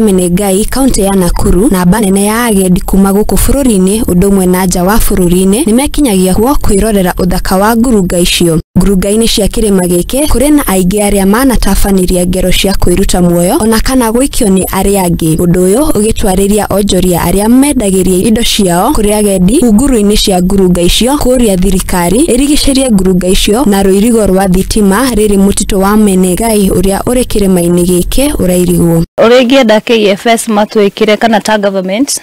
Menengai kaunti ya Nakuru namba nene ya agendi kuma gũkũ bũrũri-inĩ ũndũ ũmwe na nja wa bũrũri-inĩ nĩmekinyagia kuo kwĩrorera ũthaka wa ngurunga icio. Ngurunga-inĩ cia kĩrĩma gĩkĩ kũrĩ na aingĩ arĩa manatabanĩria ngero cia kwĩruta muoyo ona kana gũikio nĩ arĩa angĩ. Ũndũ ũyũ ũgĩtwarĩria onjoria arĩa mendagĩria indo ciao kũrĩ agendi hunguru-inĩ cia ngurunga icio kũria thirikari ĩrigicĩrie ngurunga icio na rũirigo rwa thitima rĩrĩ mũtitũ wa Menengai ũrĩa ũrĩ kĩrĩma-inĩ gĩkĩ ũrairigwo. Ũrĩa ingĩenda KFS matwĩkĩre kana ta government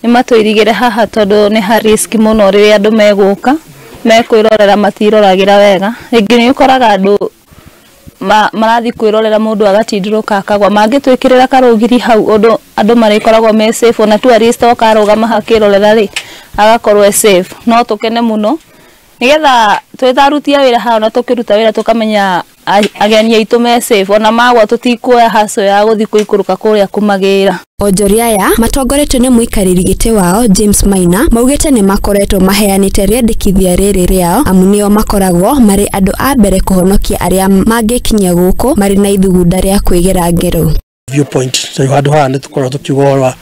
nĩ matũirigĩre haha tondũ nĩ ha risk mũno rĩrĩa andũ megũka mekwĩrorera matiroragĩra wega. Rĩngĩ nĩ ũkoraga andũ marathiĩ kwĩrorera mũndũ agatindĩrũka akagwa. Mangĩtwĩkĩrĩra karũgiri hau ũndũ andũ marĩkoragwo me safe, ona tourist oka arũgama akĩrorera rĩ agakorwo e safe. No tũkene mũno nĩgetha twĩ ta aruti a wĩra haha ona tũkĩruta wĩra tũkamenya ageni aitũ me safe, ona magwa tũtikuoya haco ya gũthiĩ kũikũrũka kũrĩa kũmagĩra. Onjoria aya matongoretio nĩ mũikarĩri gĩtĩ wao James Maina maugĩte nĩ makoretwo maheanĩte rĩendekithia rĩrĩ rĩao amu nĩo makoragwo marĩ andũ a mbere kũhonokia arĩa mangĩkinya gũkũ marĩ na ithugunda rĩa kwĩgera ngero. Viewpoint so handũ haha nĩ tũkoragwo tũkiuga ũhoro wa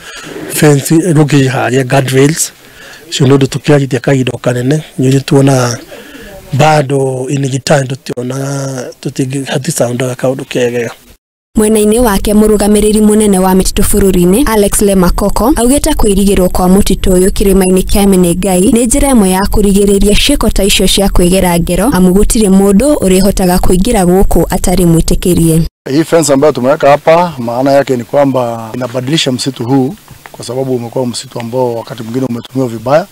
fence rũgiri harĩa guardrails cio nĩ ũndũ tũkĩarithia kahinda kanene nĩ tuonaga bado in time tutionaga hatisoundaga kaũndũ kegega. Mwena-inĩ wake mũrũgamĩrĩri mũnene wa mĩtitũ bũrũri-inĩ Alex Lemakoko augĩte kwĩrigĩrwo kwa mũtitũ ũyũ kĩrĩma-inĩ kĩa Menengai nĩ njĩra ĩmwe ya kũrigĩrĩria ciĩko ta icio cia kwĩgera ngero amu gũtirĩ mũndũ ũrĩhotaga kũingĩra gũkũ atarĩ mwĩtĩkĩrie. Hii fence ambayo tumeweka hapa maana yake ni kwamba inabadilisha msitu huu kwa sababu umekuwa msitu ambao wakati mwingine umetumiwa vibaya.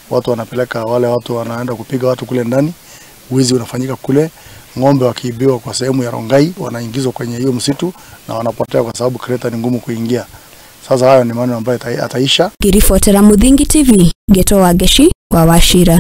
Watu wanapeleka wale watu wanaenda kupiga watu kule ndani, wizi unafanyika kule, ng'ombe wakiibiwa kwa sehemu ya Rongai wanaingizwa kwenye hiyo msitu na wanapotea kwa sababu kreta ni ngumu kuingia. Sasa hayo ni maneno ambayo ataisha. Ngiribotera Muthingi TV, Geto wa Ngeshi wa Wachira.